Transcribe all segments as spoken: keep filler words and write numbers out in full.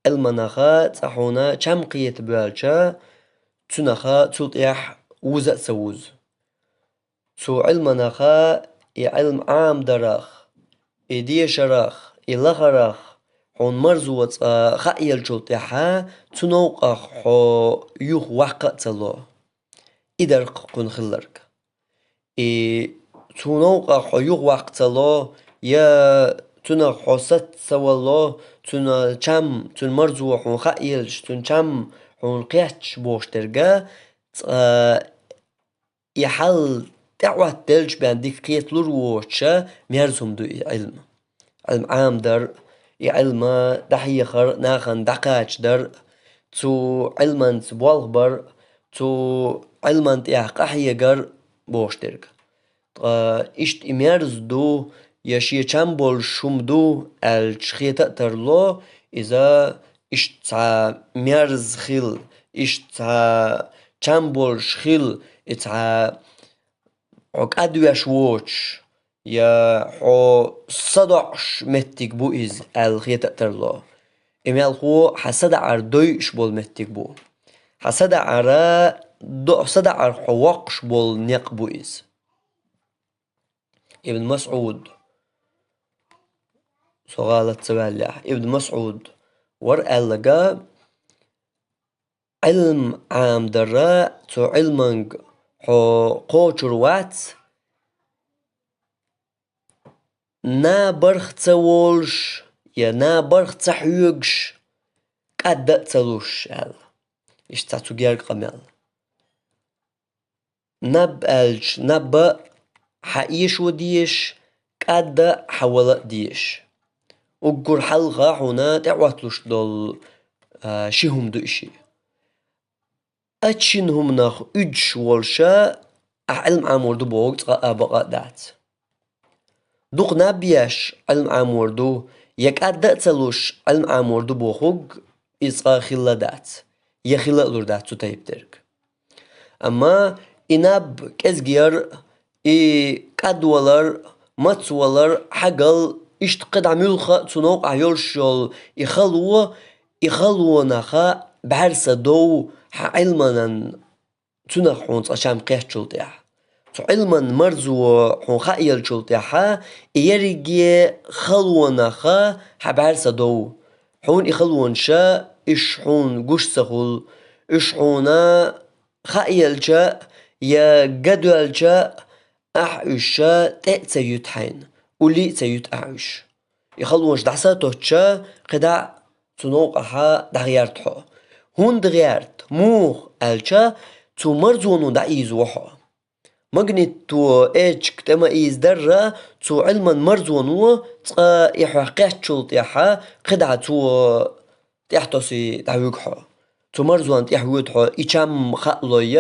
Ӏилманах цкъа хьуна чам кхета боьлча, цунах цул тӀехьа вуза а ца вузу. Цу Ӏилманах, и Ӏилма Ӏамдарах, и дешарах, и лахарах хьуна марзо цкъа хаа еллачул тӀехьа, цу новкъах хьо юха ваккха а ца ло. И дара кхунна хилларг. И цу новкъах хьо юха ваккха ца ло, я цунах хьо саца ца вало, цуьнан чам, цуьнан марзо хьуна хаа елча, цуьнан чам хьуна кхетча бохуш дерг, цкъа и хьал тӀеӀоттаделча бен дика кхеталур воцуша мерза хӀума ду и Ӏилма. Ӏилма Ӏамдар, и Ӏилма дӀахьехар, нахана дӀакхачадар, цу Ӏилманца болх бар, цу Ӏилман тӀехь къахьегар бохуш дерг. Ткъа иштта и мерза ду, я шен чам болуш хӀума ду аьлча хета а тарло, иза иштта цхьа мерза хила, иштта цхьа чам болуш хила, и цхьа хьо кӀадвеш воцуш, я хьо садоӀуш меттиг бу иза аьлла хета а тарло. И мелхо хьан садаӀар дойуш болу меттиг бу. Хьан садаӀара, до-, садаӀар хьо воккхуш болу некъ бу иза. Ибн МасӀуд, со гӀалат ца ваьллехь, Ибн МасӀуд вара аьлларг, Ӏилма Ӏамдар, цу Ӏилманга хьо кхочур вац, набарх ца волуш, я набарх ца хьоьгуш, кӀадда а ца луш, аьлла. Иштта цхьа цу герга къамел. Наб аьлча, наб а хьан эшо дезаш, кӀадда а хьан вала а дезаш. Уггар хьалха хьуна тӀеӀотталуш долу, а, ши хӀума ду и шиъ. Аччина хӀуманах уьдуш волуша, ахь Ӏилма Ӏамор ду бохург цкъа а бакъ а дац. Дукха наб еш Ӏилма Ӏамор ду, я кӀадда а ца луш Ӏилма Ӏамор ду бохург, иза цкъа хилла дац, я хила а лур дац цу тайпа дерг. Амма и наб кӀезиг яр, и кӀадвалар, мацвалар, хьагал, иштта кхидӀа муьлхха а цу новкъахь йолуш йолу и хало, и халонах бӀаьрса дов хьан Ӏилманан цунах хьуна цкъа чам кхеттачул тӀаьхьа. Цу Ӏилман марзо хьуна хаа еллачул тӀаьхьа, и ерриге халонах хьан бӀаьрса дов. Хьуна и халонаша, уьш хьуна гуш ца хуьлу, уьш хьуна хаа елча я ган доьлча, ахь уьш тӀе а ца юьту хьайна, уллий а ца юьту ахь уьш. И халонаш дӀасатоьттуш, кхидӀа а цу новкъахь дӀагӀерта хьо. ХӀунда гӀерта, муха аьлча, цу марзоно дӀаийзаво хьо. Магнито эчиг тӀе ма ийзадарра, цу Ӏилман марзоно цкъа и хьох кхеттачул тӀаьхьа кхидӀа цо тӀаьхьатосий дӀавуьгу хьо. Цу марзонна тӀаьхьа воьду хьо, и чам хаа лой,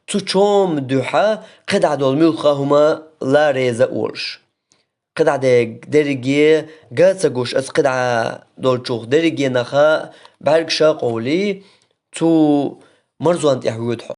цу чома дуьхьа кхидӀа долу муьлхха хӀума ла реза а волуш. КхидӀа дерг-, дерриге ган ца гуш, аса кхидӀа долчух дерригенах бӀаьргаш а къовлий, цу марзонна тӀаьхьа воьду хьо.